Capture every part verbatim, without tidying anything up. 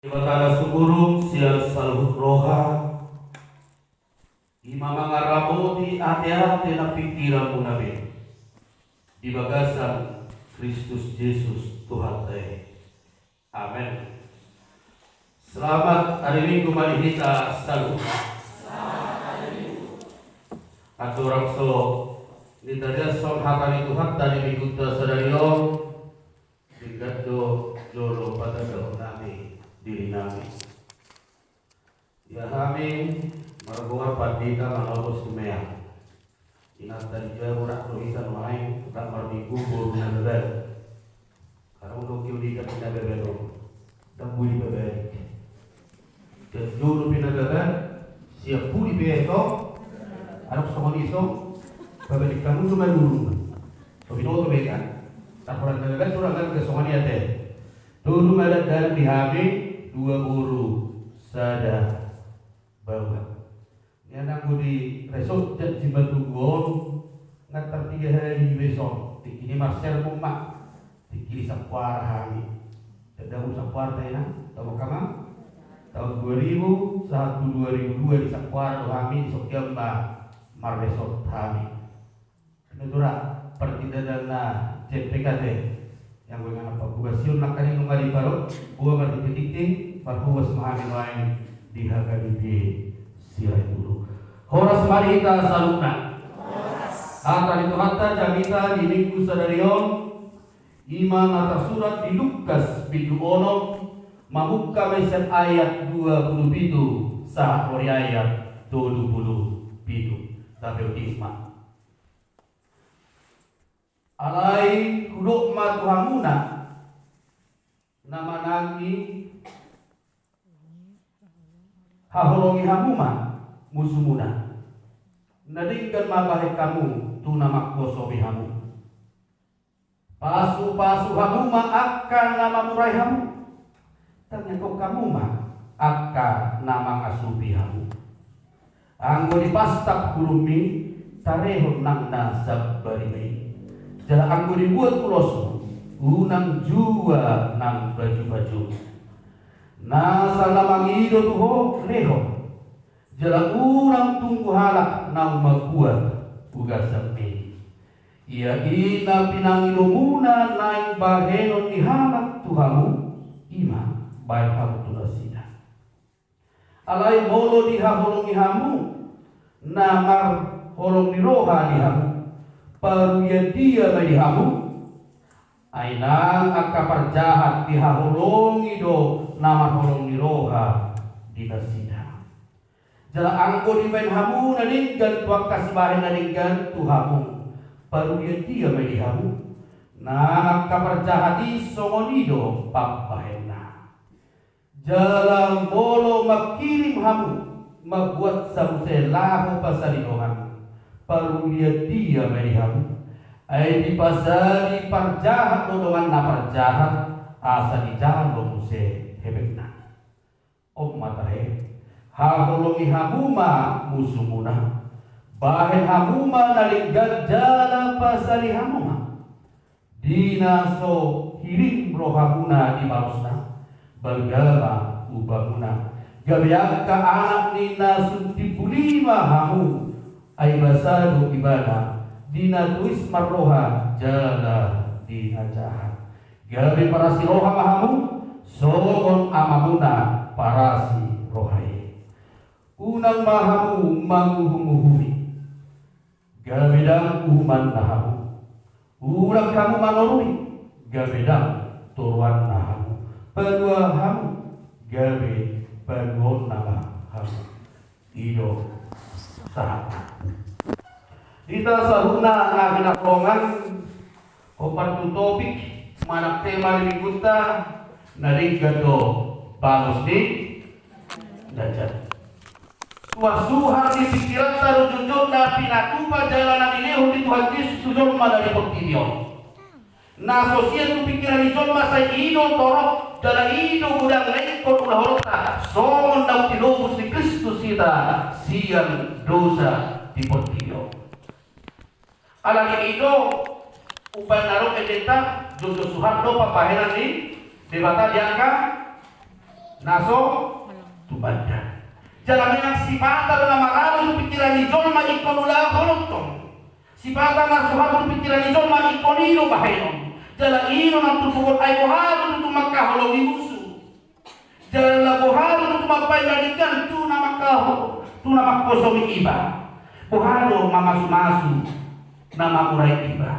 Debata na sumurung sian saluhut roha, i ma mangaramoti ateate nang pingkiranmuna be di bagasan Kristus Jesus Tuhanta i. Amen. Selamat ari Minggu ma di hita saluhut. Andorang so nitariashon hata ni Tuhanta di minggunta sadari on, denggan do jolo patandahonnami dirinami. Ia hami margoar pandita manoto simeang. Inanta di jabu rap do hita nuaeng, rap marminggu boru Pinababan. Karena udah kio di Pinababan on. Dang boi dibaban. Dan jolo Pinababan, siap boi pe tong. Adong songon i so, baban i kamu tu madurung. So binoto be kan. Taporan Pinababan tu ragan ke songon i ate. Tolu ma dakdanak di hami, dua boru, sada baoa. Ia nanggo di resort Jatjimatugu on, nga tartiga hali be son, tingki ni marsermon ma, tingki di Sampuara hami. Tanda hulu Sampuara ta ina, tahu kama? Tahun dua ribu sahat tu dua ribu dua di Sampuara do hami, di Sokiamba marresort hami. Natura partindadan na C P K T. Yang gue ngana pabuka siun na kali nunga di paro, gua marhite-hite, marhuas ma hami nuaeng di H K B P Sirait Ulu. Horas ma di hita saluhutna. Hata ni Tuhanta jamita di minggu sadari on, i ma na tarsurat di Lukas bindu onom, mamungka ma sian ayat dua pulu pitu, sahat ro di ayat tolu pulu pitu. Tape utis ma. Alai hudok ma tu hamuna, na manang i haholongi hamu ma musumuna, na denggan ma bahen hamu tu na mangkosopi hamu. Pasu-pasu hamu ma angka na mamurai hamu. Tangiangkon hamu ma angka na mangasupi hamu. Anggo dipastap hulumi, tarehon nang na sambari i. Jala anggo dibuat ulosmu, unang jua nang baju-bajum. Nasa na mangido tu ho lehon. Jala unang tunggu halak naung mambuat ugasan i. Ia i na pinangidomuna naeng bahenon ni halak tu hamu, i ma bahen hamu tu nasida. Alai molo dihaholongi hamu na marholong ni roha di hamu, parulian dia ma di hamu. Ai nang angka parjahat dihaholongi do na marholong ni roha di nasida. Jala anggo dibahen hamu na denggan tu angka sibahen na denggan tu hamu, parulian dia ma di hamu. Nang angka parjahat i songon i do pambahenna. Jala molo mangkirim hamu mambuat sa muse laho pasali dongan, parulian dia ma di hamu. Ai dipasali parjahat do dongan na parjahat, asa dijalo muse hepengna. On ma tahe, haholongi hamu ma musumuna, bahen hamu ma na denggan jala pasali hamu ma. Di na so hirim rohamuna di balosna, balga ma upamuna. Gabe angka anak ni na sun timbul i ma hamu, ai basa do ibana di na tois marroha jala di na jahat. Gabe parasi roha ma hamu, songon amamuna parasi roha i. Unang ma hamu manguhum-uhumi, gabe ndang uhumanna hamu. Unang hamu manorui, gabe ndang toruanna hamu. Palua hamu, gabe paluaonna ma hamu. I do sahatna. Hita saluhutna na hinaholongan, hombar tu topik manang tema ni minggunta, na denggan do balos ni na jahat. Suar-suar ni pingkiranta do jotjot na pinatupa jala na nilehon ni Tuhan Jesus tu jolma na di portibi on. Na so sian tu pingkiran ni jolma sai i do torop jala i do godang na ingkon ulahononta songon naung tinobus ni Kristus hita sian dosa di portibi on. Alani i do umbahen na ro endenta, jotjot suhat do pambahenan ni Debata di angka na so tumanda. Jala memang sipata do na maralo tu pikiran ni jolma ingkon ulahonon tong. Sipata na so hata tu pikiran ni jolma ingkon i do bahenon. Jala i do na tutuhon, ai boha do tutu mangkaholongi musu? Jala boha do tutu mambahen na denggan tu na mangkaho-, tu na mangkosongi iba? Boha do mamasumasu na mangurai iba?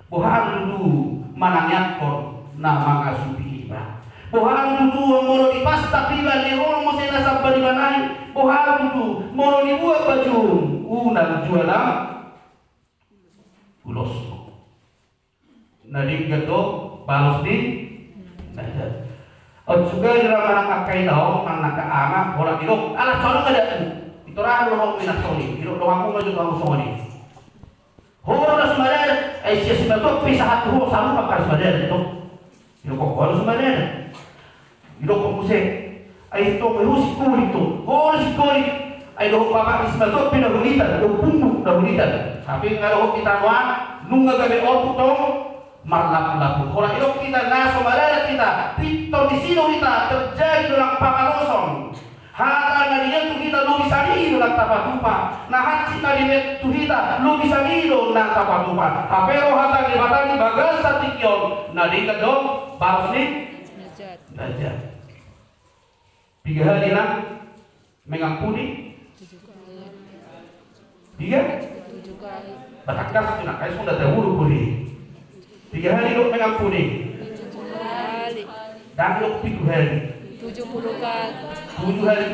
Boha do tutu manangiangkon na mangasupi iba? Boha do tutu molo dipastap iba, dioloi muse na sabar iba nai? Boha do tutu molo dibuat bajum, unang jua na ulosmu? Na denggan do balos ni na jat. On sugari ra manang angka ina on, manang angka ama, holan didok, ala soni do adatmu. Ito ra do ho minasoni, didok donganmu ma jo hamu songon i. Ho do na sumadadan, ai sian simatuam pe sahat tu ho, sarupa angka sumadadan do. Didok ho do sumadadan. Didok ho muse, ai tong, ho singkolik tong, ho do singkolik. Ai dohot bapak ni simatuam pe na hulitan, dohot pungu na hulitan. Tapi nga dohot hita nuaeng, nunga gabe ompung tong marlapulapu. Holan didok hita na so maradat hita, pintor disi do hita terjadi do nang pangalaosion. Hata na nian tu hita lobi sahali do nang tapatupa. Na hansit na nian tu hita lobi sahali do nang tapatupa. Hape ro hata ni Debata di bagasan tingki on, na denggan do balos ni na jat. Piga hali nang mengampuni? Piga? Batak Das tu nang, ai songon na taulu puri. Piga hali do mengampuni? Ndang do pitu hali. Tujuh hali, tujuh hali,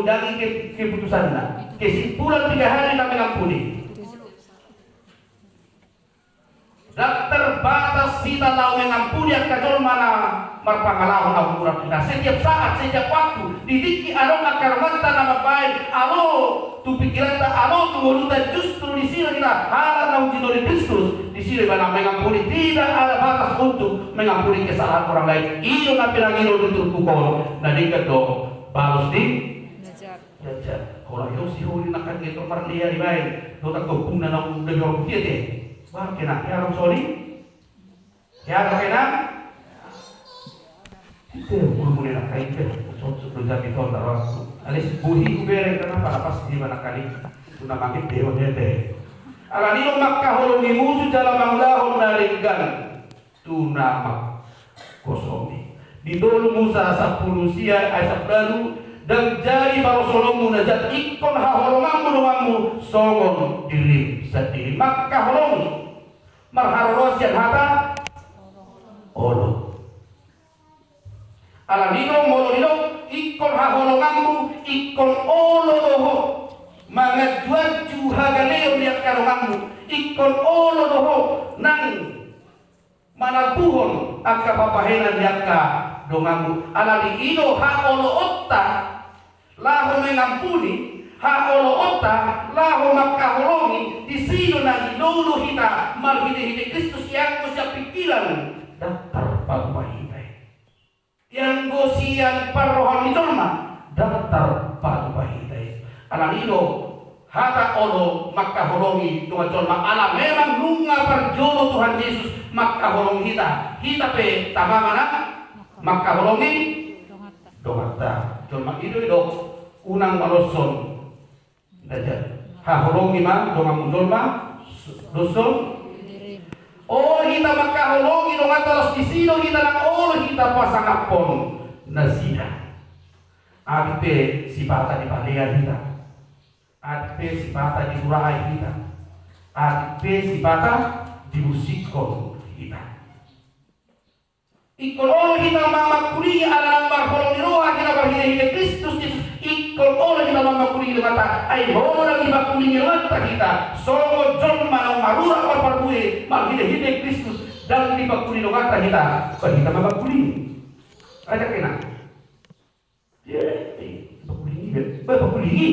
ndang i ke-, keputusanna. Kesimpulan piga hali na mengampuni? Ndang terbatas hita laho mengampuni angka jolma na marpangalaho na hurang hita. Setiap saat, setiap waktu, di tingki adong angka donganta na mambahen alo tu pikiranta, alo tu ngolunta, justru disi do hita halak na umjinoli Kristus. Disi do ibana mengampuni, tidak ada batas untuk mengampuni kesalahan orang lain. I do na pinangido di turpuk on, na denggan do balos ni na jat. Holan i do si Holi nangkin i do marlea dibaen dohot angka ompungna na umjinoli dia te. Bah, kena hea do soni. Hea do kena. Ite umur muli nangkin i te. Cocok do jami tol na rohangku. Alis buhi hubereng, kenapa lapas di mana kali? Tuna mangit dewa dia te. Alani do mangkaholongi musu jala mangulahon na denggan tu na mangkosongi. Di tolu Musa sampulu sia ayat sampulu ualu, ndang jadi parholonmu na jat ingkon haholonganmu donganmu songon dirim sandiri. Mangkaholongi marharoroan sian hata olo. Alani do molo didok ingkon haholonganmu, ingkon olo do ho manganjuanju hagaleon di angka donganmu, ingkon olo do ho nang manalpuhon angka pambahenan di angka donganmu. Alani i do haoloonta laho mengampuni, haoloonta laho mangkaholongi, disi do na dilobi hita marhitehite Kristus, ianggo sian pikiran ndang tarpatupa hita i. Ianggo sian parrohaan ni jolma ndang tarpatupa hita i. Alani do hata olo mangkaholongi dongan jolma, ala memang nunga parjolo Tuhan Jesus mangkaholongi hita. Hita pe tama ma nang mangkaholongi donganta. Jolma i do didok unang maloshon. Ndang jat. Haholongi ma donganmu jolma doshon. Olo hita mangkaholongi donganta, laos disi do hita nang olo hita pasangaphon nasida. Atik pe sipata dipalea hita, atik pe sipata dihurai hita, atik pe sipata dimusikhon hita. Ingkon olo hita mamangkulingi ala naung marholong ni roha hita marhitehite Kristus Jesus. Ingkon olo hita mamangkulingi donganta. Ai molo ndang dipangkulingi donganta hita songon jolma naung marurat marparbue marhitehite Kristus, ndang dipangkulingi donganta hita, ba hita mamangkulingi? Aja kena. Ia, eh, pangkulingi be. Ba, pangkulingi.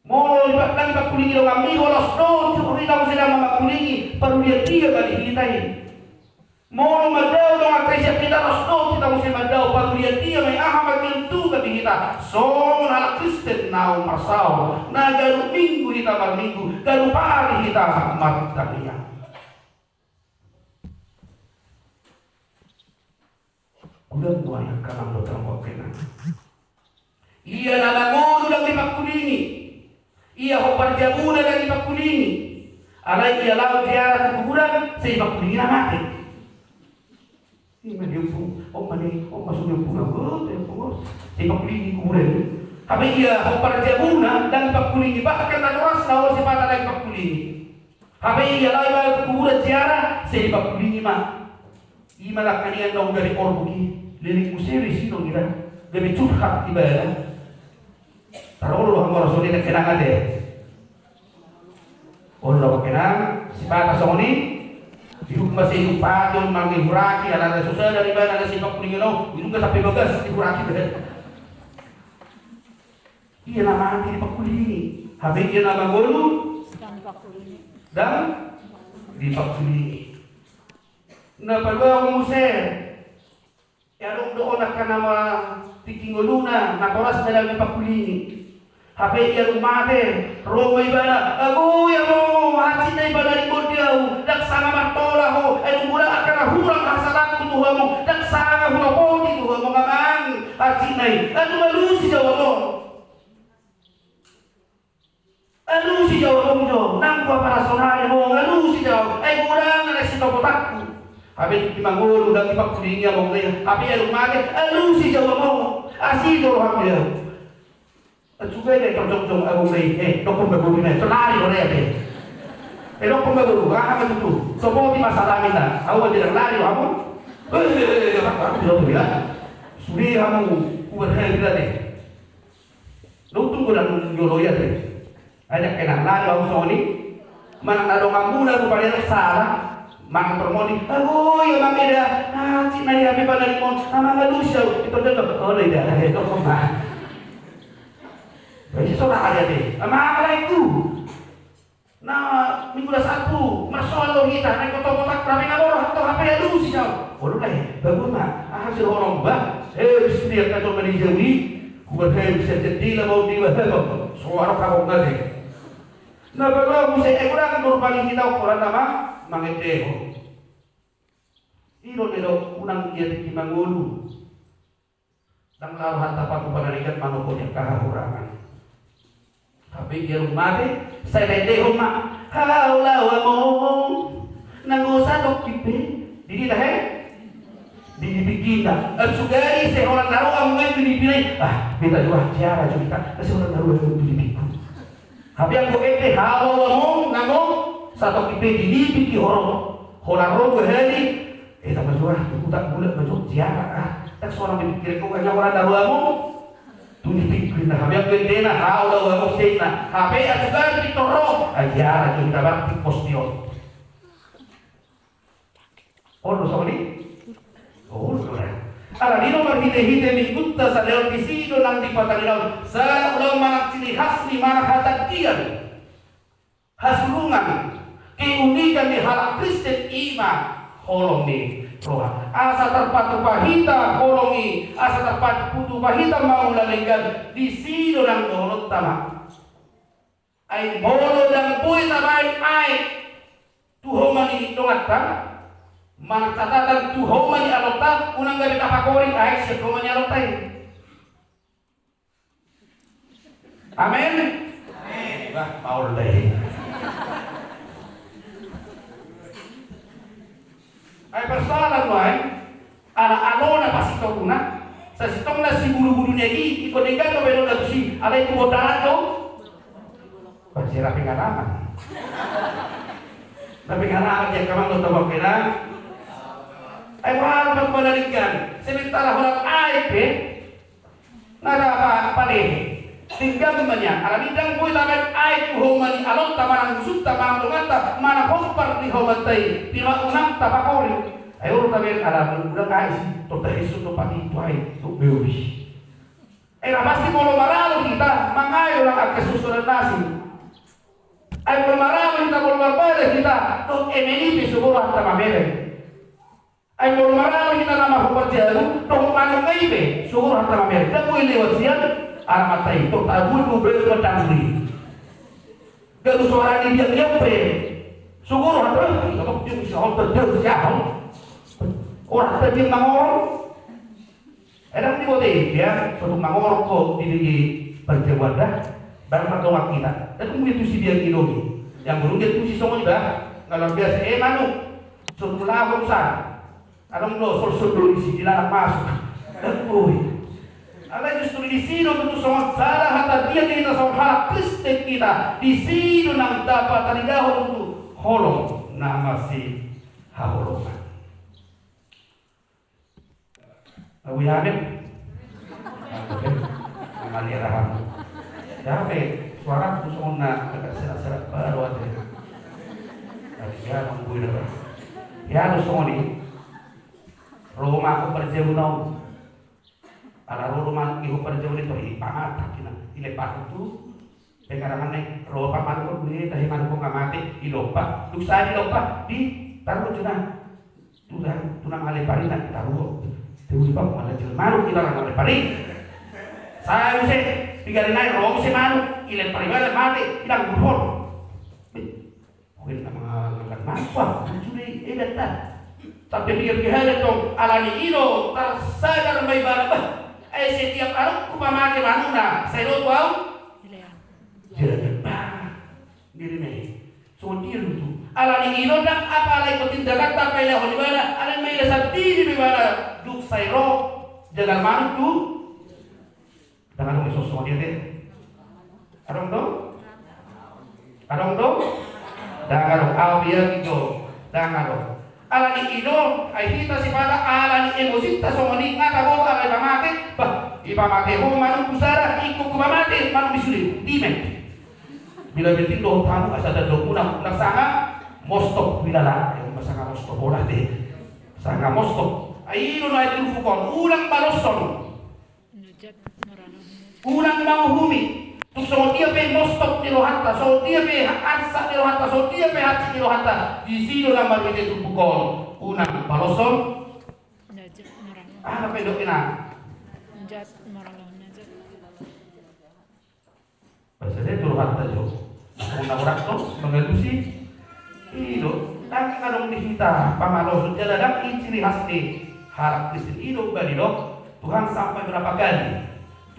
Molo iba ndang dipangkulingi donganmi, holan dos do hita muse ndang mamangkulingi, parulian dia ma di hita i. Molo mandao donganta i sian hita, dos do hita muse mandao, parulian dia ma i, aha ma gintu ma di hita. Songon halak Kristen naung marsaor, na ganup minggu hita marminggu, ganup ari hita martangiang. Godang do angka amang dohot inang. Ia na mangolu ndang dipangkulingi. Ia hombar jabuna ndang dipangkulingi. Alai ia laho ziarah tu kuburan, sai dipangkulingi na mate. Ima diompung, on ma ni, on ma so diompung, on ma so diompung, sai dipangkulingi kuburan. Hape ia hombar jabuna ndang dipangkulingi, bahkan natorasna olo sipata ndang dipangkulingi. Hape ia laho ibana tu kuburan ziarah, sai dipangkulingi ma. Ima nangkaningan naung gabe orbuk i, leleng muse do i, sinong i da, gabe curhat ibana. Tarolo do hamu ro songon i nangkaningan ate. Olo do nangkaningan, sipata songon i. Didok ma sai dipangkulingi on, manghuraki, alana so sada ibana na sai dipangkulingi on, didok ma sampe bagas dihuraki ibana. Ia na mate dipangkulingi, hape ia na mangolu ndang dipangkulingi. Na paduahon muse, ia adong do on angka na tingki ngoluna, natorasna ndang dipangkulingi. Hape ia dung mate, ro ma ibana, ago ia among, hansit na ibana ringkot di ahu, ndang sanga martola ho, ai dung godang angka na hurang hasadangku tu ho among, ndang sanga hudapoti tu ho among amang, hansit na i, aduh, alusi jau among. Alusi jau among jo, nang hua parasonari among, alusi jau, ai godang na sitopotanku. Hape tingki mangolu ndang dipangkulingi among na i, hape ia dung mate, alusi jau among, asi do rohangku di ahu. Ansuge na i tarjongjong among na i, eh, dokkon ma boru na i, so lari do na i ate. Eh, dokkon ma boru, aha ma tutu, so boti ma salaminta, ahu ate, ndang lari do hamu. Eh, eh, eh, eh, apa, apa, apa, apa, apa, sude hamu, huberhel bila te. Nuntung godang jolo i ate. Ajak ke nang lari ahu songon i. Manang na donganmuna rupani adong sala. Manang tormon i, ago ia amang eda. Ah, cik na ia pe panarimon. Amang alusi au. Ito jolo. Olo eda. Eh, toko ma. Bagi so lari ate. Amang laengku. Na minggu na salpu, marsoal do hita, na ingkon toko tak, rame nga borat do hape alusi au. Olo lae, bagus ma, aha si holong ba? Eh, sude angka jolma di jabu i, huberhel sian jendela mau di wahaba, so adong habong ngate. Na paduahon muse, eh, godang do rupani hita holan na mangendehon. I do na didok unang ia tingki mangolu. Ndang laho hata patupa na denggan manopot angka hahurangan. Hape ia dung mate, sai taendehon ma. Hau laho among, nanggo satongkin pe. Di dia tahe? Di nipingkina. Sugari sai holan na ro among i tu nipina i. Ah, beta do ah, ziarah jo hita. Sai holan na ro among tu nipingku. Hape anggo ende hau laho among, nanggo satongkin pe di nipingki ho ro. Holan ro dua hali. Eh, tama jo ah, tu huta mulak ma jo ziarah ah. Tak solang di pingkiranku, hanya holan na ro among. Tu nipingkina, hape anggo endena, hau laho among, sena. Hape asugan pintor ro. Ah, ziarah jo hita bakti pos ni on. Olo songon i? Olo do ra. Alani i do marhitehite Minggunta sadari on disi do nang di patalinaon. Sada ulaon manang ciri khas ni manang hatangkian. Hasurungan, keunikan ni halak Kristen i ma holong ni roha. Asa tarpatupa hita holong i, asa tarpatupa hita mangula denggan, disi do nang dohononta ma. Ai molo ndang boi tabaen aek tu homa ni donganta, manang catatan tu homa ni alonta, unang gabe tapakoring aek sian homa ni alonta i. Amen? Amen. Bah, maol da i. Ai persoalan do ai, ala alona pasitonguna, sasintongna sibulubulu ni aek i, ingkon denggan do baenonna tusi, alai tu bondaran do. Bah, sai ra pengalaman. Ra pengalaman di angka amang dohot inang. Ai boha do patupa na denggan, sementara holan aek pe. Nga da pa, palehe. Denggan ma nian, alani ndang boi tabaen aek tu homa ni alonta manang husunta manang donganta manang hompar ni homanta i, pinola unang tapakoring. Ai olo tabaen ala molo godang aek disi, tor taheson do pati tu aek, tu beuri. Ai na pasti molo maralo hita, mangae do nang angka susunan nasi. Ai molo maralo hita, molo marbada hita, dohot eme ni pe so boi rohanta mamereng. Ai molo maralo hita na marhombar jabu, dohot manuk na i pe, so boi rohanta mamereng. Ndang boi lewat sian aramanta i, dohot tabuat do baru mandanguri. Gabe suara ni biang-biang pe, so boi rohanta, eh, gabe biang sian on, terjauh sian on. Rohanta biang mangorong. Ai ndang diboto i, ya, so tung mangorok ho di, di parjamuan da. Barang pardongan hita. Ndang mungkin tusi biang i dohot i. Yang burung dia tusi songon i bah. Nga luar biasa, eh, manuk. So tung laho tusan. Adong do, solsol do disi, dilarang masuk. Ndang boi. Alai justru disi do tutu songon sada hata dia di hita songon halak Kristen hita. Disi do nang dapot taridahon tutu holong na masihaholongan. Awi Hamid. Awi Hamid. Amalia Rahman. Siapa ya? Suara tu songon na agak serak-serak baru aja. Tapi dia nungguin apa? Ya, tu songon ini. Roma aku perjauh nau. Ala roro manuk i ho parjolo ni tori, pamatak ina. Ile pakutu. Pengarangan nai, ro pa manuk on, tahe manuk on nga mate, ilompa. Dung sae dilompa, ditaruhon jo na. Tulang, tulang ale parina ditaruhon. Teuli pa mala jel manuk ina ale pari. Sae use, piga ari nai ro use manuk, ile pari bala mate, ilang burhon. Huen na mangalangkan manuk, wah, lucu do i, hebat da. Sampe piga-piga hali tong, alani i do tarsadar ma ibana, bah, ai setiap adong hupamate manukna, sai ro tu au. Jadi, bah, diri ma i. Songon dia lucu. Alani i do ndang apala iko tindakan, tapi laho ibana, alani ma ila sandiri do ibana, dung sai ro jagal manuk tu. Ndang adong i songon dia te. Adong do? Adong do? Ndang adong. Au dia gitu. Ndang adong. Alani i do, ai hita sipata alani emosinta songon i nga taboto alai pamate, bah, ipamate ho manuk tu sada, ingkon hupamate manuk di sude, dimen. Bila penting do tamu asa dan do muna, muna sanga mostok bila la, ya, muna sanga mostok bola de. Sanga mostok. Ai i do na turpuk on, ulang baloshon. Unang manguhumi. Tung songon dia pe mostok ni rohanta, songon dia pe arsak ni rohanta, songon dia pe hansit ni rohanta, disi do na marhite turpuk on. Unang baloshon. Aha pe dok ina? Bahasa dia tu rohanta jo. Songon na borat do mangalusi. I do, ndang adong di hita pamaloshon jala ndang i ciri khas ni halak Kristen. I do umbahen i do, Tuhan sampai berapa kali?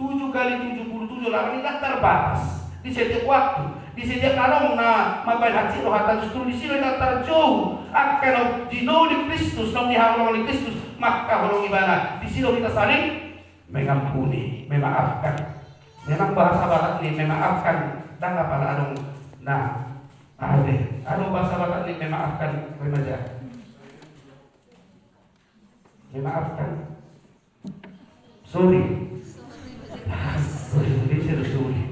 Tujuh kali tujuh puluh tujuh, lalu ndang terbatas. Di setiap waktu, di setiap adong na mambahen hansit rohanta, justru disi do ndang tarjou angka na jinodi Kristus, na nihaholongi Kristus, mangkaholongi ibana. Disi do hita saling mengampuni, memaafkan. Memang bahasa Batak ni memaafkan, ndang apala adong. Nah, ade, adong bahasa Batak ni memaafkan remaja. Memaafkan. Sorry. Sorry, sorry, sorry.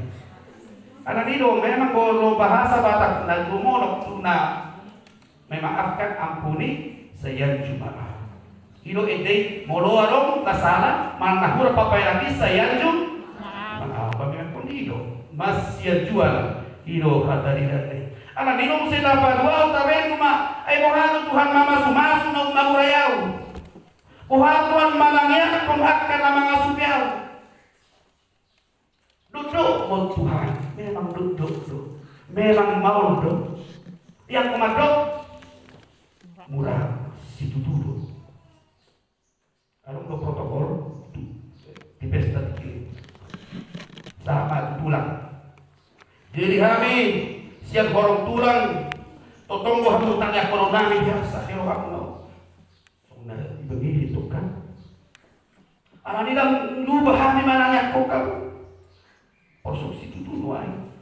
Alani i do, memang molo bahasa Batak na gumolok tu na memaafkan, ampuni, saianju maaf. I do ende i, molo adong na sala manang na hurang papailaki, saianju maaf. Maaf, ba memang i do. Masianjuan, i do hata ni dande. Alani i do muse na paduahon tabereng ma, ai boha do Tuhan mamasumasu na ummamurai au? Boha Tuhan manangiangkon angka na mangasupi au? Dokdok ma on Tuhan, memang dokdok do. Memang maol do. Ia anggo mandok, mura situtu do. Adong do protokol tu, di pesta tingki. Sahat ma tu tulang. Jadi hami sian horong tulang, tongtong do hamu tangiangkonon nami biasa di rohamu. Songon na dibagi di tukang. Alani ndang lupa hami manangiangkon hamu. Porsuk situtu nuaeng.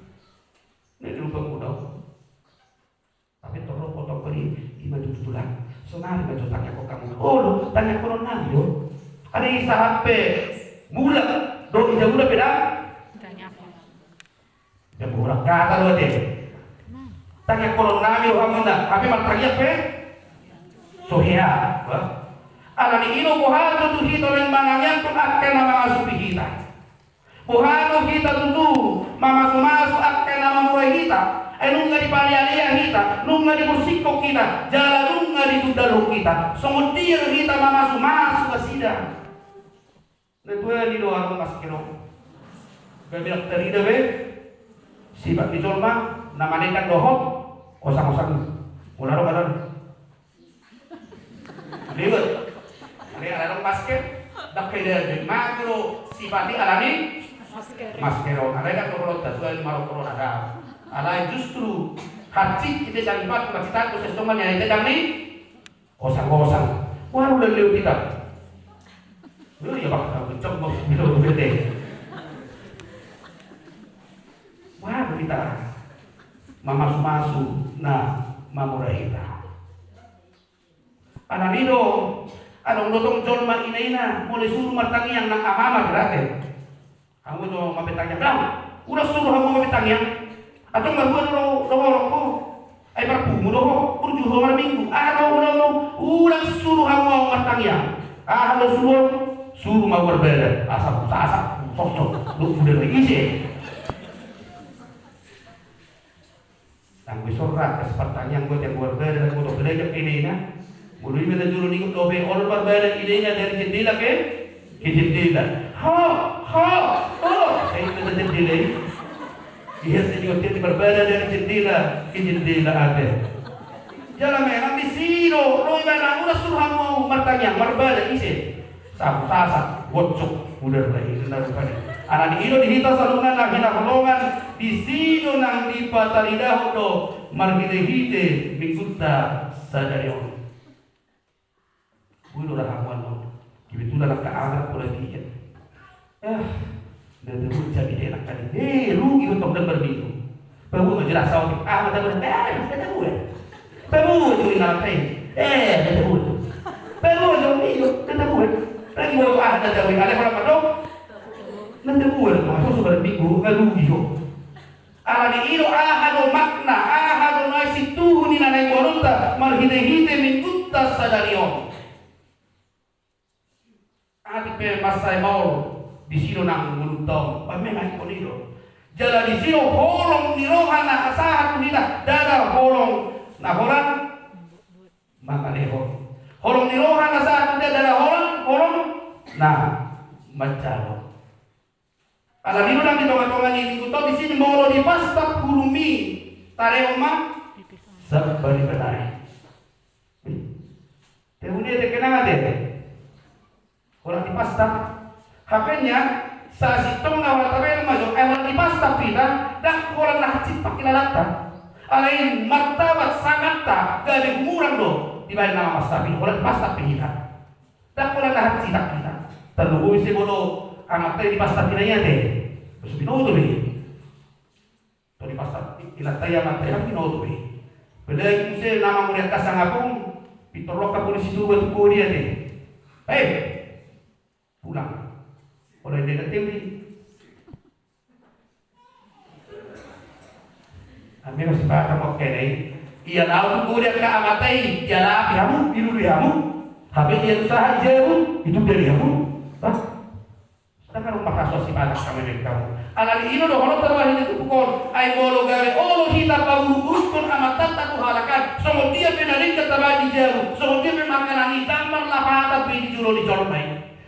Na di lupa mudau. Tapi torop potong kali, ima tutu tulang. Sonari ma jo tangiangkon hamu. Olo, tangiangkonon nami do. Alai sahat pe mulak do, ija mulak pe ndang. Jam borat kata do ate. Tangiangkonon nami do hamuna, hape martangiang pe so hea. Alani i do boha do tu hita naeng manangiangkon angka na mangasupi hita? Boha do hita tutu mamasumasu angka na mamurai hita? Ai nunga dipalealea hita, nunga dibursikkon hita, jala nunga ditundalhon hita. Songon dia do hita mamasumasu nasida? Na tuan i do adong masker on. Gabe ndang tarida be sifat ni jolma na manendang dohot osang-osang. Molo adong, adong. Liwat. Alai adong masker. Ndang pe denggan, mago do sipati alani masker on. Alai ndang do holonta tu ae marok corona da. Alai justru hansit ite dang ipat, hansit ate proses dongan ya ite dang ni osang-osang. Waru leleu kita. Yo, ya, Pak, aku cok mau bilang bete. Waru kita mamasu-masu na mamora hita. Alani do, adong do tong jolma ina-ina, molo suru martangiang nang ama-ama berate. Hamu do mape tangiang, dang, ulang suru hamu mape tangiang. Adong marhua do, do holong ho. Ai parpungu do ho, burju ho marminggu. Aha do ulang, ulang suru hamu au martangiang. Aha do suru, suru ma au marbada. Asa, asa, sosok, do udah lagi sih. Anggo i so ra, kas partangiang buat yang marbada, anggo do belajar ke ina-ina. Molo i ma na jolo ningot dope, olo marbada ina-ina dari jendela ke, ke jendela. Ho, ho, ho. Sai itu na jendela i. Iya, sai ningot dia marbada dari jendela ke jendela ate. Jala memang disi do, ro ibana ulang suru hamu au martangiang, marbada ise. Sapu sasa, gocok, udah lagi, udah rupanya. Alani i do di hita saluhutna na hinaholongan, disi do nang dipataridahon do marhite-hite minggunta sadari on. Boi do rahamuan do. Kebetulan angka anak pola dia. Eh, na tabuat jadi enak kali. Eh, rugi do tong dan berminggu. Paboa ma jo na saotik, ah, na tabuat, eh, na tabuat. Paboa jo ina pe, eh, na tabuat. Paboa jo i jo, na tabuat. Lagi boto, ah, na tabuat, ada kolam madok. Na tabuat, ma so sudah minggu, nga rugi jo. Alani i do aha do makna, aha do na sintuhu ni na naeng boanonta, marhite-hite minggunta sadari on. Atik pe mansai maol, disi do nang ngolunta on, ba memang ingkon i do. Jala disi do holong ni roha na sahat tu hita, ndada holong na holan mangalehon. Holong ni roha na sahat tu hita, ndada holong, holong na manjalo. Alani i do nang di tonga-tonga ni minggu on disi, molo dipastap hulumi, tarehon ma sambari banae. Tebu dia te kenang ate. Holan dipastap. Hapenya, sasintongna holan tabaen ma jo, ai holan dipastap hita, ndang holan na hansit pangkilalanta. Alai martabat sanganta, gabe gumurang do dibaen na mamastap i, holan dipastap pe hita. Ndang holan na hansit hita. Tarlumobi se molo amanta i dipastap hita i ate. Binoto be. Tong dipastap inanta i amanta i, ndang binoto be. Apalagi muse na mangorian hasangapon, pintor ro angka polisi Toba tu ho dia te. Hei! Pulang. Olo, inda inda teori. Ami masih paham oke dei. Ia laho tu ho dia angka amanta i, ia laho hamu, ilului hamu. Hape ia usaha i jabu, itu dari hamu. Hah? Sedangkan rumah kasus si badak kami bentau. Alani i do dohonon tarbahen di tupuk on. Ai molo gabe olo hita pauruk-urukhon amantanta tu halak an, songon dia pe na denggan tabahen di jabu, songon dia pe makanan i, ndang marlapatan be di jolo ni jolma i.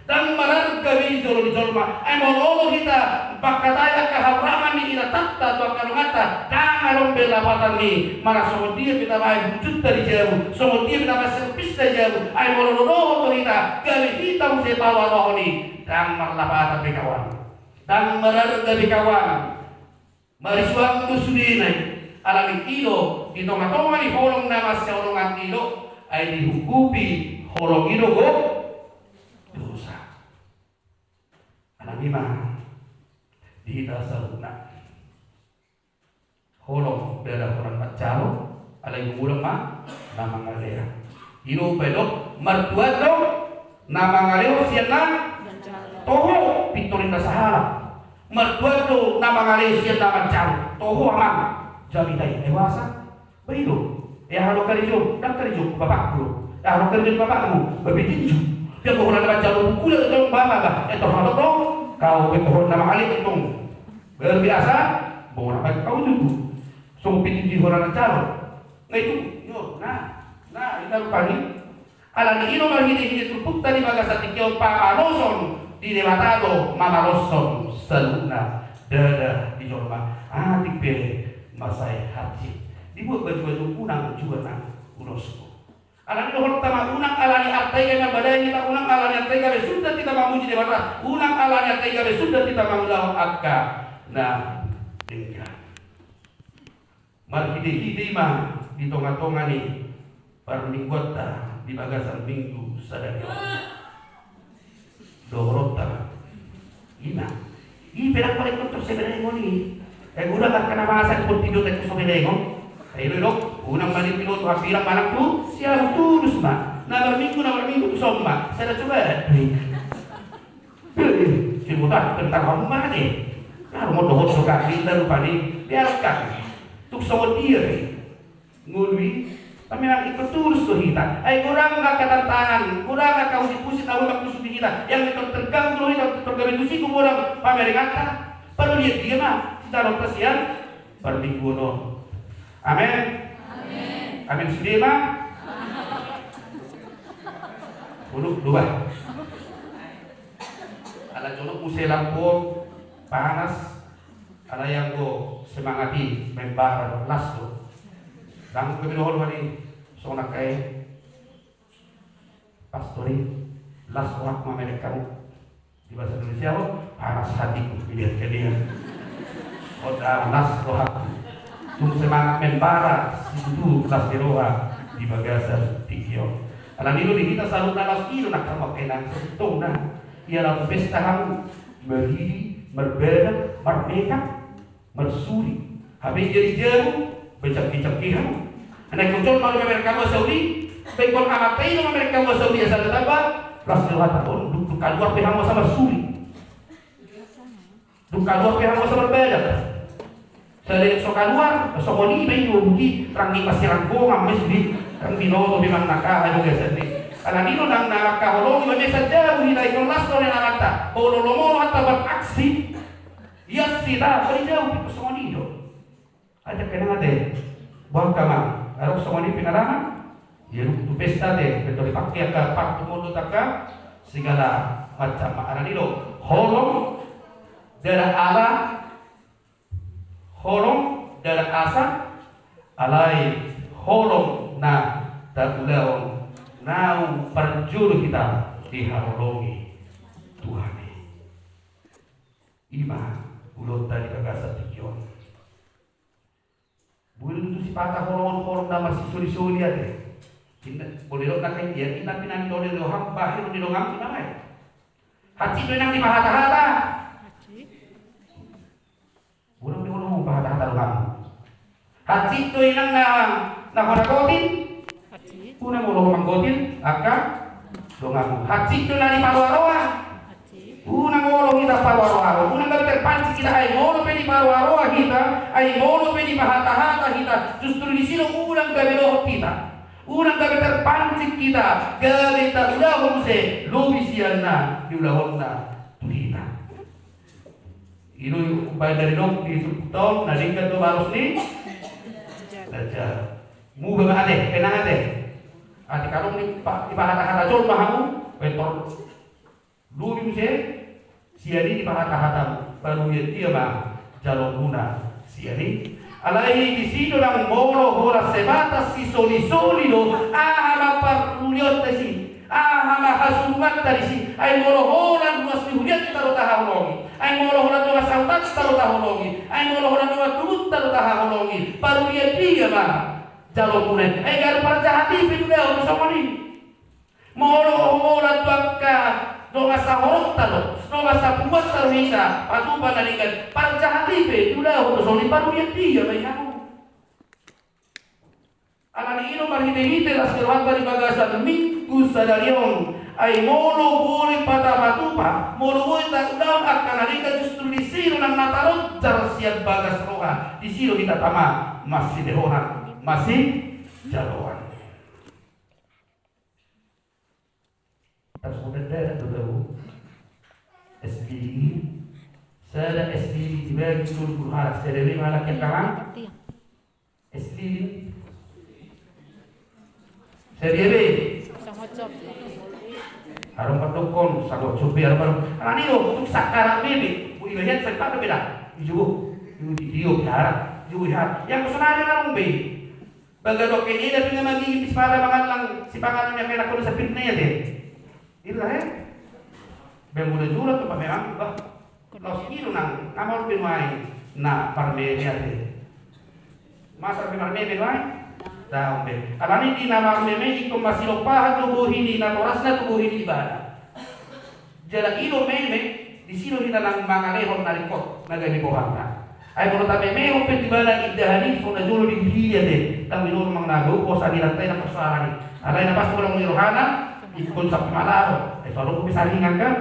Ndang mararga be di jolo ni jolma. Ai molo olo hita mangkatai angka hahurangan ni inantanta tu angka donganta, ndang adong be lapatan ni, manang songon dia pe tabahen hujunta di jabu, songon dia pe tabahen servisna di jabu. Ai molo dohonon do hita, gabe hita muse paruaruahon i. Ndang marlapatan be kawan. Ndang mararga be kawan. Marisuang do sudena i. Alani i do, di tonga-tonga ni holong na mansai holongan i do, ai dihukupi holong i do gok dosa. Alani i ma di hita saluhutna. Holong ndada holan manjalo, alai gumurang ma na mangalehon. I do umbaen dok, martuat do na mangalehon sian na manjalo. Toho, pintor inda sahalak. Martuat do na mangalehon sian na manjalo. Toho amang. Jamita i, eh, boasa? Ba i do. Eh, aha do karejo? Ndang karejo bapakku do. Eh, aha do karejo ni bapakmu? Ba petinju. Pe anggo holan na manjalo buku da tong bapa ba. Eh, toho do. Kau pe toho na mangalehon tong. Luar biasa, bona baen kau tutu. Songon pitu di holan na jalo. Nga itu, yo, nah, nah, inda rupani. Alani i do marhite-hite turpukta di bagasan tingki on pamaloson, di Debata do mamaloshon saluhutna ndada di jolma. Atik pe mansai hansit. Dibuat baju-baju unang jua nang ulos. Alani dohononta ma, unang alani arta i gabe mambadai hita, unang alani arta i gabe sundat hita mamuji Debata, unang alani arta i gabe sundat hita mangulahon angka na denggan. Marhitehite i ma di tongatonga ni parmingguanta di bagasan Minggu sadari on. Dohononta ma. I ma. I pe ndang paling tontor seberengon i. Eh, godang angka na masa di portibi on, eh, tu seberengon. Eh, i do, i do. Unang ma di pilo tu hambirang manang tu siamun, tulus ma. Na marminggu, na marminggu tu son ma. Sada coba. Eh, si botak tentang hamu ma de. Haru mo dohot do kami lalu pani. Biarkan. Tung songon dia pe. Ngolu i, tapi memang ingkon tulus do hita. Ai godang angka tantangan, godang angka husipusip na boi mangkusut di hita. Yang ingkon terganggu do hita, terganggu tu si godang pamerenganta. Parhitean dia ma, hita dohot sian parmingguon on. Amen. Amen. Amen sude ma. Puluh dua. Ala jonok muse lampu on, panas. Alai anggo semangat i membara, las do. Dang gabe dohot hali songon angka i, pastor i, las rohangku mamereng hamu. Di bahasa Indonesia, oh, panas hatiku melihat kalian. Oh, dah, las rohangku. Tung semangat membara situtu, las ni roha di bagasan tingki on. Alani i do di hita saluhutna laos i do nangkin mangkatai nang sasintongna. Ia laho tu pesta hamu, maridi, marbadak, marmekap, marsuri. Hape jadi jabu, becak-becak di hamu. Anak kucol malu mamereng hamu asa uli, baik pun amat tai mamereng hamu asa uli, asa tetap, las ni rohanta on, dung, dung kaluar pe hamu asa marsuri. Dung kaluar pe hamu asa marbadak. Selain so kaluar, songon i ma i dua buti, rang ni pasirang gomang mes di, rang binoto pe mang nakaha juga sendiri. Alani i do nang na kaholongi ma mesa jabu hita i, las do na mata, bolo lomo hata beraksi. Ia sita, so dijawab itu songon i do. Aja kena ate. Buang kamar. Arok songon i pengalaman. Ia tu pesta te, betul dipakai angka partu mondo taka segala macam makna ni do. Holong dara ala, holong dara asa, alai holong na taulahon naung parjolo hita dihaholongi Tuhan i. Ima ulaonta di bagasan tingki on. Boi do tutu sipata holong on holong na marsisolisoli ate. Inna, boi do na kain dia, inna pinangido ni roham, bahen ni donganmu, inna ma i. Hansit do inang dipahatahata. Unang be holong pahatahata donganmu. Hansit do inang na, na hona gotin. Unang molo manggotin angka donganmu. Hansit do na diparoaroa. Unang molo hita paroaroa. Unang gabe terpancing hita, ai molo pe diparoaroa hita, ai molo pe dipahatahata hita, justru disi do unang gabe dohot hita. Unang gabe terpancing hita, gabe taulahon muse lobi sian na diulahonna tu hita. I do umbahen na nidok di turpukta on, na denggan do balos ni na jalo. Muba ma ate, tenang ate. Ate, adong dipa-, dipahatahata jolma hamu, bentor lobi muse sian i dipahatahatamu, baru ia dia ma jalomuna sian i. Alai disi do nang molo holan sebatas sisolisoli do, aha ma parhulionta disi, aha ma hasurunganta disi, ai molo holan ruas ni hulianta do tahaholongi, ai molo holan dongan sahutanta do tahaholongi, ai molo holan dongan tubunta do tahaholongi, parhulionta dia ma jalomuna i, ai gabe parjahat i pe didok songon i. Molo holan tu angka dongan sahoronta do, dongan sapunguanta do hita, patupa na denggan, parjahat i pe diulahon do songon i, parhulionta dia ma i hamu. Alani i do marhitehite las ni rohanta di bagasan Minggu sadari on, ai molo boi patupa-patupa, molo boi taulahon angka na denggan, justru disi do nang na talonjar sian bagas roha, disi do hita tama masidehonan, masijaloan. Tarsongon dalan do tabo. Es lilin. Sada es lilin dibagi tolu pulu halak, sada be ma halak yang kalang. Es lilin. Sada be. Adong pandokkon, sangocop be, adong pandokkon. Alani do, tuk sakarat be be. Boi bahian sai pado be da. Ijo. Ijo, ijo, ijo, ijo. Yang kesana ada ngarung be. Bagadokke i da pinamagigi sipata mangallang sipanganon ni angka anakkon di sampingna i ate. Ira he. Bel mula jolo tu pameran bah. Laos i do nang na maol pe nuaeng na marmeme ate. Masa pe marmeme nuaeng? Daong be. Alani di na marmeme ingkon masidompahan do bohi ni natorasna tu bohi ni ibana. Jala i do meme, disi do hita nang mangalehon na ringkot na gabe bohangna. Ai molo tamemehon pe tu ibana indahan i, so na jolo dihilili ate, ndang minor manang na do posa ni rantai na persoalan i. Alai na pasti molo ni rohana ingkon sampe malaho. Ai so adong pe saringan kan.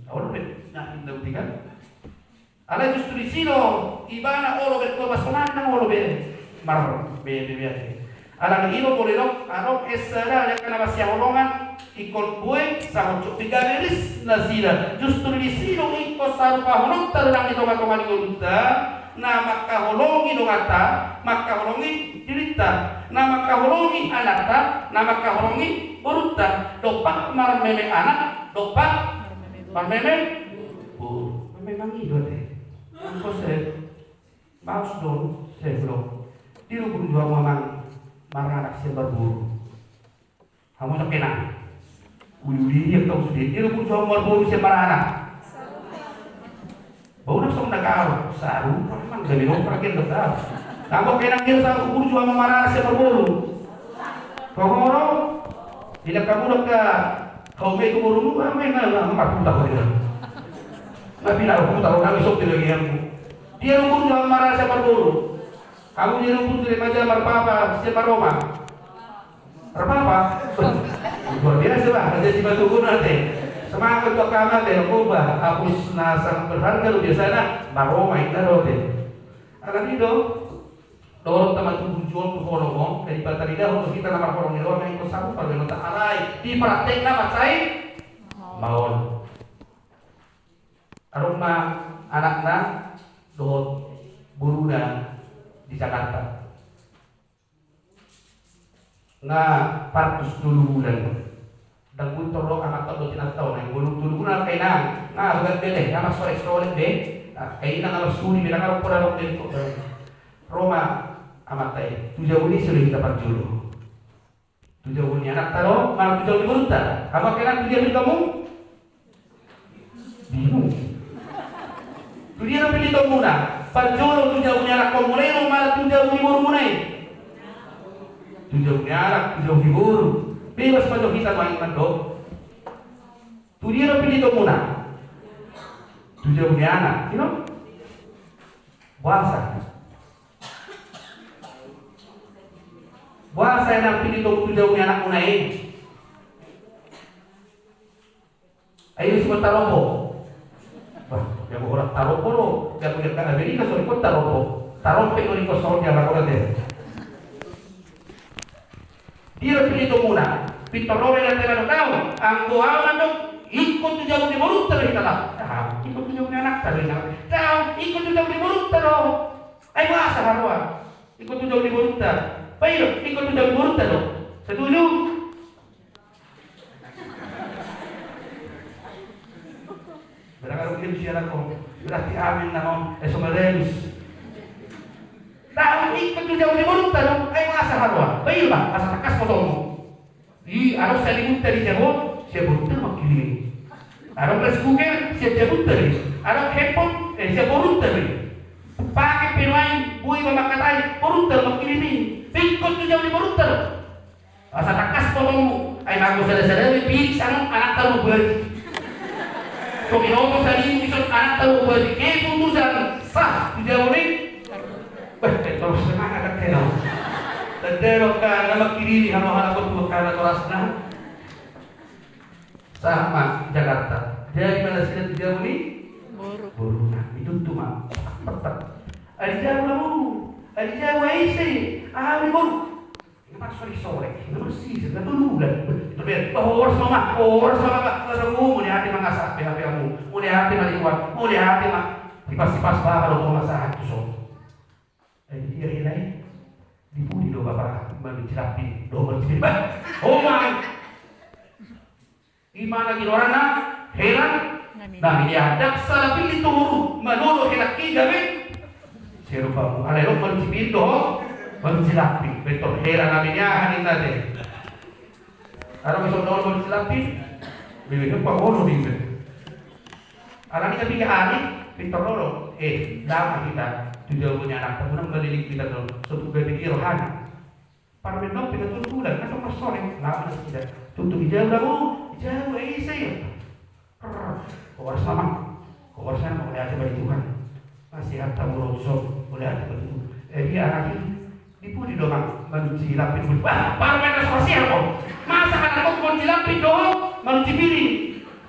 Olo pe na inda uti kan. Alai justru disi do ibana olo be, tua pasonanna olo be. Mar be be be ate. Alani i do molo didok adong esa da angka na masihaholongan ingkon bue sahonjok pe gabe ris nasida. Justru disi do ingkon sarupahononta do nang di tongatonga ni ngolunta na mangkaholongi donganta, mangkaholongi dirinta, na mangkaholongi anakta, na mangkaholongi borunta. Dompak marmeme anak, dompak marmeme boru. Memang i do ate. Angkos e. Baos do, sai hulo. Dia do burju hamu amang maranak sian marboru. Hamu jok kena. Uli-uli dia tau sude. Dia do burju hamu marboru sian maranak. Bau na song na kau. Sarupa amang gabe do pragen do kau. Tanggo kena dia saru burju hamu maranak sian marboru. Kau horo. Tidak kamu dok ka. Kau me tu boru mu, kau me na na marputa kau dia. Na pina puta kau na misok tidak dia. Dia do burju hamu maranak sian marboru. Hamu dia do burju di maja marpapa sian maroma. Marpapa. Luar biasa bah, raja di batu guna te. Semangat untuk kamu te, coba hapus na sangat berharga luar biasa na maroma inna do te. Alani do. Dohot tama tu burju on tu holong on, jadi patarida on tu hita na marholong ni roha na ingkon sarupa do inna ta alai di praktekna mansai maol. Adong ma anakna dohot boruna di Jakarta. Nga partus tolu bulan. Ndang guntor do amanta dohot inanta on, nga tolu bulan angka inang. Nga bagat be, nga marsolek-solek be. Angka inang nga marsuri be, nga ro poda rok be. Ro ma amanta i tu jabu ni i, sude hita parjolo. Tu jabu ni anakta do, manang tu jabu ni borunta? Hamu angka inang, tu dia pilitonmu? Bingung. Tu dia do pilitonmuna? Parjolo tu jabu ni anakkonmuna i do manang tu jabu ni borumuna i? Tu jabu ni anak, tu jabu ni boru. Bebas ma jo hita nuaeng mandok. Tu dia do pilitonmuna? Tu jabu ni anak, i do? Boasa? Boasa inang pilitonmu tu jabu ni anakmuna i? Ai disi ma tarombo. Bah, jago holan tarombo do. Jago di angka Amerika so ingkon tarombo. Tarompet do ingkon songon dia ma holan dia. Dia do pilitonmuna? Pintor do inanta i mandok, daong, anggo au mandok ingkon tu jabu ni borunta do hita laho. Daong, ingkon tu jabu ni anakta do hita laho. Daong, ingkon tu jabu ni borunta do. Ai boasa haroa? Ingkon tu jabu ni borunta. Bah i do, ingkon tu jabu ni borunta do. Setuju? Berarti adong dia siaran kong. Berarti amin nama, eh, somalenus. Daong, ingkon tu jabu ni borunta do. Ai boasa haroa? Bah i do bah, asa tangkas potongmu. I, adong salimunta di jabu on, sian borunta do mangkirim i. Adong rice cooker, sian jabunta do i. Adong handphone, eh, sian borunta do i. Pake pe nuaeng, boi ma mangkatai, borunta do mangkirim i. Ingkon tu jabu ni borunta do. Asa tangkas potongmu, ai mago sada-sada be, pirik sangon anakta do bati. So binoto salimu dison anakta do bati. Keputusan sah tu jabu ni. Bah, eh, torus semangat kan kena. Tanda do angka na mangkirim i, hano hana kau tu angka natorasna. Sahat ma Jakarta. Jadi ma nasida tu jabu ni boru. Boruna. Ditutu ma. Ai di jabu na boru. Ai di jabu ai ise. Ah, di boru. Nga marsolek-solek, nga marsisir, nga tolu bulan. Tapi, bah, horas ma, horas ma, bah, horas ma, bah, mauliate ma nga sah P H P-mu, mauliate ma lingkungan, mauliate ma. Sipas-sipas bapa do ho ma sahat tu son. Ai dia hela i. Di pudi do bapa mancilapin, do mancilapin, bah. Ho ma. I ma na ginorana hela nami. Nami dia, ndang sala pillit tu boru, manolo hela i gabe. Serupamu, alai dok mancilapin do. Manuci lampin, pintor hela na miniahan inna te. Adong i songon na olo manuci lampin. Bebe hempa olo di be. Alani na piga ari pintor olo. Eh, dama hita tu jabu ni anakta, unang malilik hita tu. Sotung gabe dia rohana. Parumaen on pe na tulang na tong marsoring, laho ma nasida. Tutu di jabu da bo, di jabu, eh, ise ia? Horas ma amang. Horas ma amang, mauliate ma di Tuhan. Masihat hamu ro tuson, mauliate ma di Tuhan. Eh, dia anak i, di pudi do amang manuci lampin? Bah, parumaen na so hasea on. Masa anakmu manuci lampin dohot manuci piring?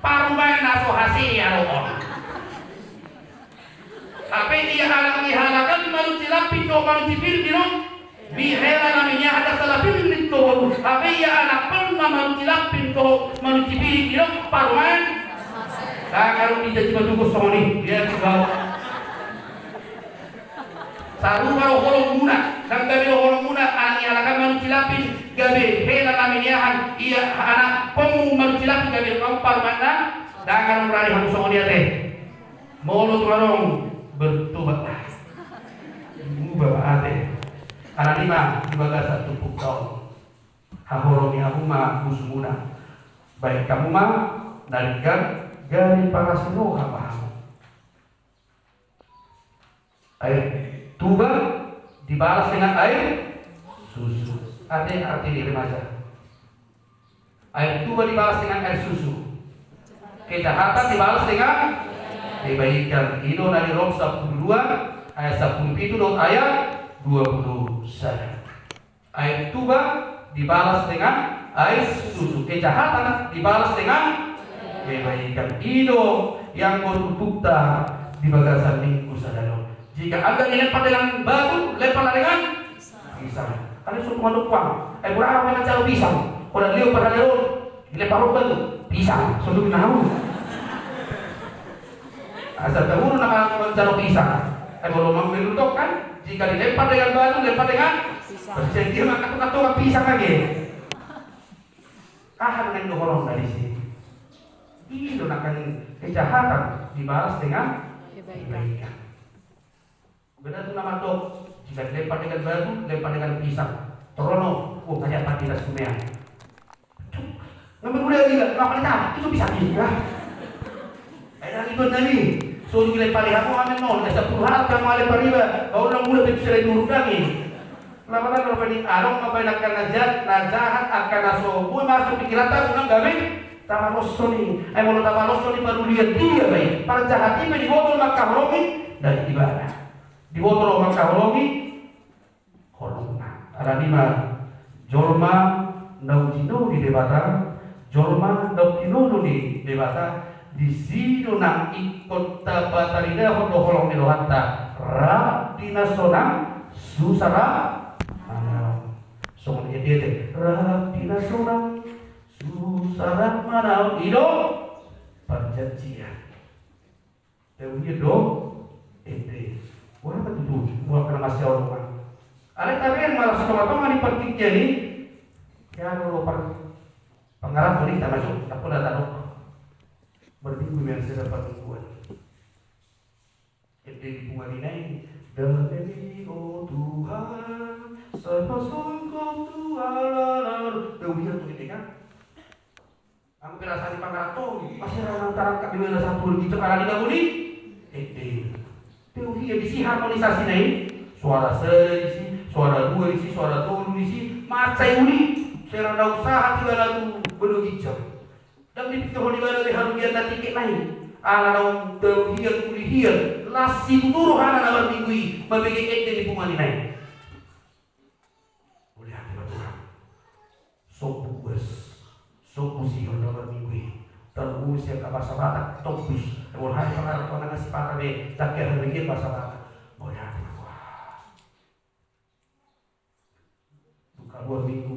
Parumaen na so hasea do on. Hape ia anak ni halak an manuci lampin dohot manuci piring do? Bihela na miniahan, asa lampin ni tohon. Hape ia anak pang na manuci lampin dohot manuci piring do, parumaen. Ndang adong di jaji matugus songon i. Ia tu bau. Sarupa do holongmuna, ndang gabe do holongmuna, anak ni halak an manuci lampin, gabe hela na miniahan, ia anak pangmu manuci lampin, gabe pang parumaenna. Ndang adong rade hamu songon i ate. Molo tung adong, bertobatlah. Muba ma ate. Alani i ma di bagasan turpukta on, haholongi hamu ma musumuna. Baen hamu ma na denggan, gabe parasi roha ma hamu. Air tuba dibalas dengan air susu. Ate, arti ni remaja. Air tuba dibalas dengan air susu. Kejahatan dibalas dengan kebaikan. I do na di Rom sampulu dua ayat sampulu pitu dohot ayat dua pulu sada. Air tuba dibalas dengan air susu. Kejahatan dibalas dengan kebaikan. I do anggo turpukta di bagasan minggu sadari on. Jika Anda dilempar dengan batu, lemparlah dengan pisang. Kan so tumandok puang. Eh, mura apa manjalo pisang? Kalau dia pada lewat, dilempar batu, pisang. Sunduk nahu. Asal tahu nama manjalo pisang. Eh, kalau mau beludok kan, jika dilempar dengan batu, lempar dengan pisang. Dia makan tukang pisang lagi. Aha na nidohonon na disi? I do na kan kejahatan dibalas dengan kebaikan. Beda tu na mandok, jika dilempar dengan batu, lempar dengan pisang. Torono, oh, hanya pati na sumeang. Ngambil udah gila, kenapa nih, itu bisa gila? Ai nang ito nami, so dilempari hamu amen non, asa puluhan kamu ale pariba, kau nang udah betul sudah diurut lagi. Lama-lama rupani adong ma baen angka na jahat, na jahat, angka na so boi masuk pikiranta, unang gabe taparoshon i. Ai molo taparoshon i, parulian dia baen. Parjahat i pe diboto mangkaholongi dari ibadah. Diboto mangkaholongi holongna. Alani i ma jolma na uji ni Debata, jolma na uji ni Debata, disi do nang ingkon tapataridahon do holong ni rohanta, rap di na sonang, susa rap manaon. Songon i ate, rap di na sonang, susa rap manaon, i do parjanjian. Tahu dia do, ende. Wah, apa tu tu? Buat kena masih orang. Ada tabe yang malah suka apa mani partingkian i. Ya, kalau par Pangaranto ni tama jo, tak pernah tahu. Berminggu yang saya dapat mingguan. Ende di punguan i nai, dame ni, oh Tuhan, saya pasangkap tu alam. Tahu dia tu ini kan? Anggo perasaan ni pangaranto, pasti ra nang tarangkap di bagasan satu di cekala di lagu ni. Ende. Tahu dia disi harmonisasi nai. Suara sada disi, suara dua disi, suara tolu disi, mansai uli. Sera na usaha tiba lagu bedo ginjang. Ndang dipikirhon ibana be harugian na tingki nai. Ala naung tahu dia uli dia, las situtu rohana na marminggu i, mambege ende di punguan i nai. Mauliate ma Tuhan. Sombu uas, sombu sihol na marminggu i. Tarlumobi sian angka bahasa Batak, tombus. Molo hami pangaranto na ngasipata be, ndang hea hami bahasa Batak. Mauliate ma Tuhan. Dung kaluar minggu,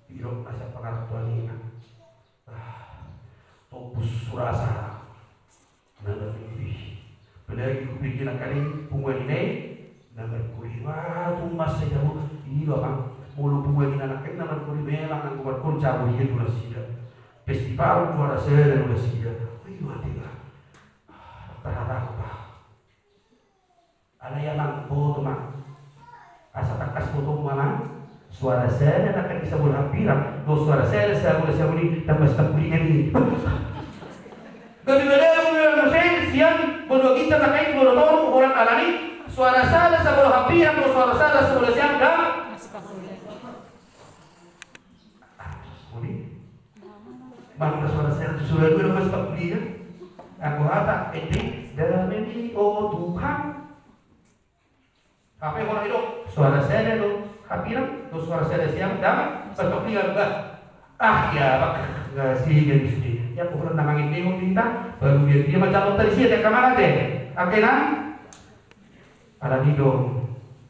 didok na sian pangarantoan i ma. Ah, tombus hurasa. Na marminggu i. Apalagi hupikir angka ni punguan i nai na markuri. Wah, tung mansai jabu. I do amang, molo punguan i na nangkin na markuri, memang anggo markuri jabu ia do nasida. Festival juara sada do nasida. I do ate ba. Ah, tarhatahon ba. Alai amang, boto ma. Asa tangkas boto ma. Suara sada na kan di sabola hambirang dohot suara sada sabola siamun i, tamba sitangkulingan i. Gabe balagu do muse sian banua ginjang na kan di sabola toru, holan alani suara sada sabola hambirang dohot suara sada sabola siamun, da. Muli. Mangka suara sada tu suara dua, tamba sitangkulingan. Anggo hata ende, damemi o Tuhan. Hape holan i do, suara sada do hambirang dohot suara sada siamun, tamba sitangkulingan, bah. Ah, ia, bah, nggak sih, nggak bisa deh. Ia, pokokna na mangendehon hita, baru dia, dia macam tadi sih, ada kemana deh? Angka na? Alani do,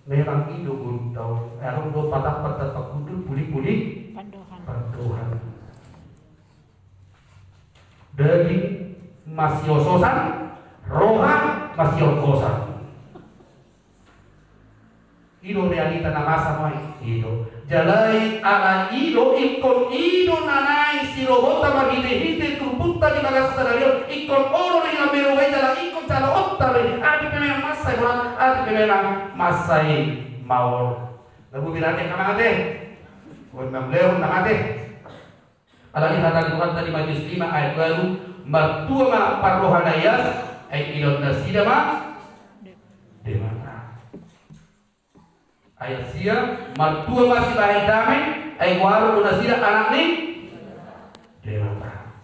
memang i do gondang. Adong do patah-patah pagundul, pulik-pulik pandohan. Pandohan. Daging masiososan, roha masiongkosan. I do realita na masa nuaeng, i do. Jala i ala i do, ingkon i do na naeng sirohonta marhite-hite turpukta di bagasan sadari on, ingkon olo do i na merobai jala ingkon jaloonta do i. Atik pe memang mansai borat, atik pe memang mansai maol. Lagu berarti angka mangate. Buat memang leon na mate. Alani hata ni Tuhanta di Matius lima ayat ualu, martua ma parroha na ias, ai idaon nasida ma Debata. Ayat sia, martua ma sibahen dame, ai goaron do nasida anak ni Debata.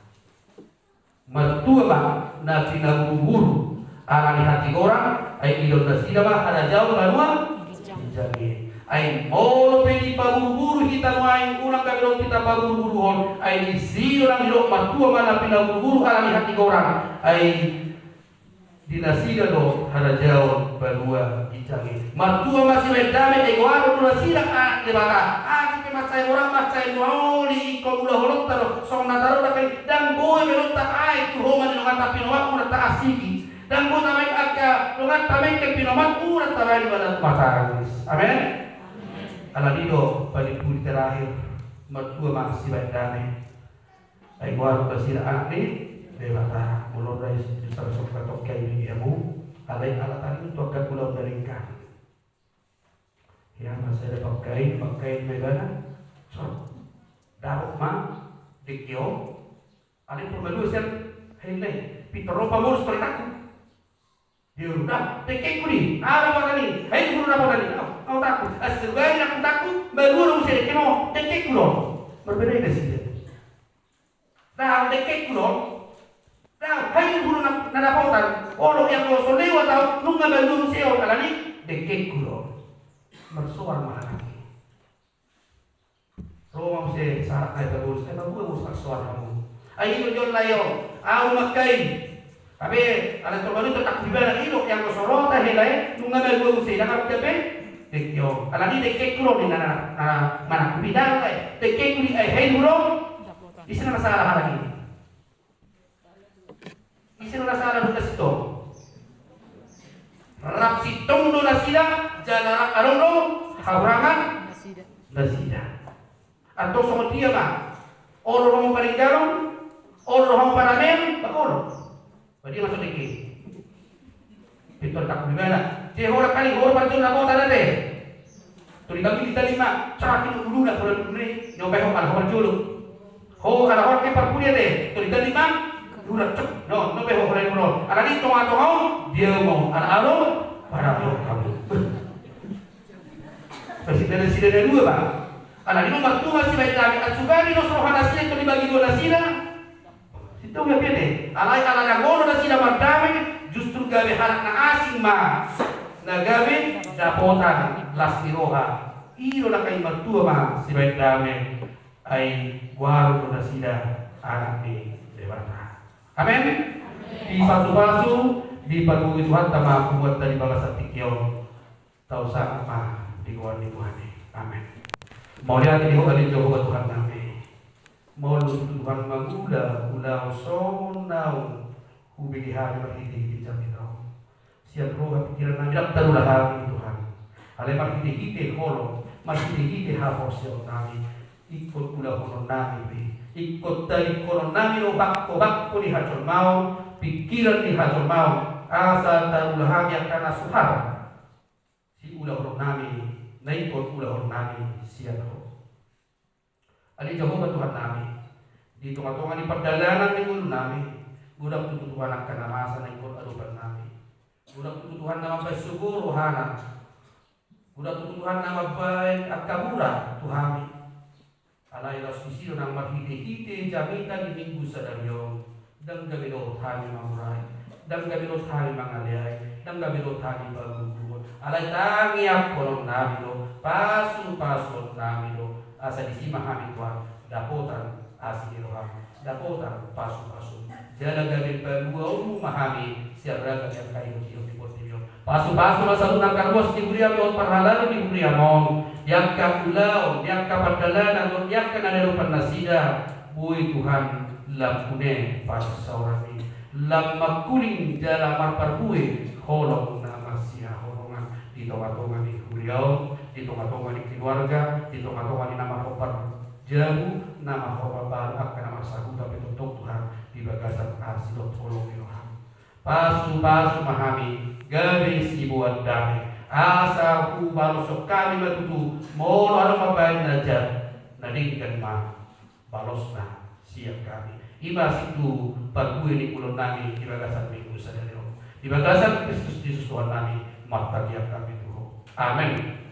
Martua ma na pinaburu-buru alani hatigoran, ai idaon nasida ma harajaon banua ginjang i. Ai molo pe dipaburu-buru hita nuaeng, unang gabe dohot hita paburu-buruhon, ai disi do nang didok martua ma na pinaburu-buru alani hatigoran, ai di nasida do harajaon banua ginjang i. Martua ma sibahen dame, ai goaron do nasida anak ni Debata. Atik pe mansai borat, mansai maol i, ingkon ulahononta do, songon na taroda pe, ndang boi baenonta aek tu homa ni donganta, pinomatmu na taasiki. Ndang boi tamaen angka donganta, tamaen angka pinomatmu na tabaen ibana tu matangis. Amen. Alani do panimpuli terakhir, martua ma sibahen dame, ai goaron do nasida anak ni Debata. Molo rai di sara songka tongka i di hamu, alai ala tadi untuk angka ulaon na denggan. Ia, masa ada pakai, pakai me bana. So, dapot ma dengke on. Alai pormalu sian hei lai, pintor on pamolus paritangku. Dia udah, dengkeku ni, ada apa tadi? Hei, guru, apa tadi? Au, au takut. Asal bae aku takut, baru orang mesti dengke mau, dengkeku dong. Berbeda sih dia. Ndang dengkeku do. Ndang, hai guru na, na dapotan. Olo, ia ko so lewat au, nunga balu muse au, alani dengkeku do. Marsoal ma anak i. Ro ma muse sarak na i bagus, ai bagus, bagus marsoal hamu. Ai i do jol lai on, au mangkatai. Hape, ala torbaru tetap di bana i do, ia ko so ro ta hela i, nunga balu muse, ndang au gabe dengke on. Alani dengkeku do, ni na, na, na, mana ku bilang lai. Dengkeku ni, ai, hai guru. Ise na masalah anak i? Ise na masalah do nasintong? Rap sintong do nasida, jala rap adong do hahurangan nasida. Antong songon dia ma? Olo do hamu paringgaron, olo do hamu parameon, ba olo. Ba dia ma so dengke? Pintor takut di bana. Sai holan kali, holan parjolo na bota na te. Tuli kami di tali ma, cak i do uluna, holan uluna i. Nyobai ho ala ho parjolo. Ho ala ho ke parpudia te. Tuli tali ma, urat cek. No, nyobai ho holan uluna. Alani tonga-tonga on, dia mau ala alo, pada ho kamu. Pasti dari sida na dua, Pak. Alani nomor dua si baik kami, asubari no sohana sida, tuli bagi dua nasida. Sintong ma pede, alai ala na ngolu nasida mardame, justru gabe halak na asing ma na gabe dapotan las ni roha. I do na kai martua ma sibahen dame, ai goaron do nasida anak ni Debata. Amen. Dipasu-pasu, dipagugi Tuhanta ma hubungan ta di bagasan tingki on. Tausangap ma di goar ni Tuhan i. Amen. Mauliate di Ho ale Jahowa Tuhan nami. Molo Tuhan mangula ulaon songon naung hubege hami marhite-hite jamita on. Sian roha pikiran nami ndang tarula hami Tuhan. Alai marhite-hite holong, marhite-hite haporseaon nami. Ingkon ulahonon nami be. Ingkon tadingkonon nami do bangko-bangko ni hajolmaon, pikiran ni hajolmaon. Asa tarula hami angka na suhar. Siulahonon nami na ingkon ulahon nami sian Ho. Ale Jahowa Tuhan nami, di tonga-tonga ni pardalanan ni ngolu nami, godang tutu Tuhan angka na masa na ingkon adopan nami. Godang tutu Tuhan na mambahen sogo rohana. Godang tutu Tuhan na mambahen angka mura tu hami. Alai laos disi do nang marhite-hite jamita di Minggu sadari on, ndang gabe dohot hami mangurai, ndang gabe dohot hami mangaleai, ndang gabe dohot hami paguguhon. Alai tangiangkonon nami do, pasu-pasuon nami do, asa disi ma hami Tuhan dapotan asi ni roham, dapotan pasu-pasu. Jala gabe paluaonmu ma hami sian ragam ni angka ihot-ihot ni portibi on. Pasu-pasu ma saluhut angka ruas ni huriam dohot parhalado ni huriam on, di angka ulaon, di angka pardalanan dohot di angka na niadopan nasida. Boi Tuhan lam une parsaorami, lam mangkuling jala marparbue holong na marsihaholongan di tonga-tonga ni huria on, di tonga-tonga ni keluarga, di tonga-tonga ni na marhobas jabu, na marhobas baru angka na marsahuta pe tongtong Tuhan di bagasan asi dohot holong ni roham. Pasu-pasu ma hami gabe siboan dame, asa hubaloshon hami ma tutu molo adong mambahen na jat, na denggan ma balosna sian hami. I ma situ parbue ni ulaon nami di bagasan Minggu sadari on. Di bagasan Kristus Jesus Tuhan nami martangiang hami tu Ho. Amen.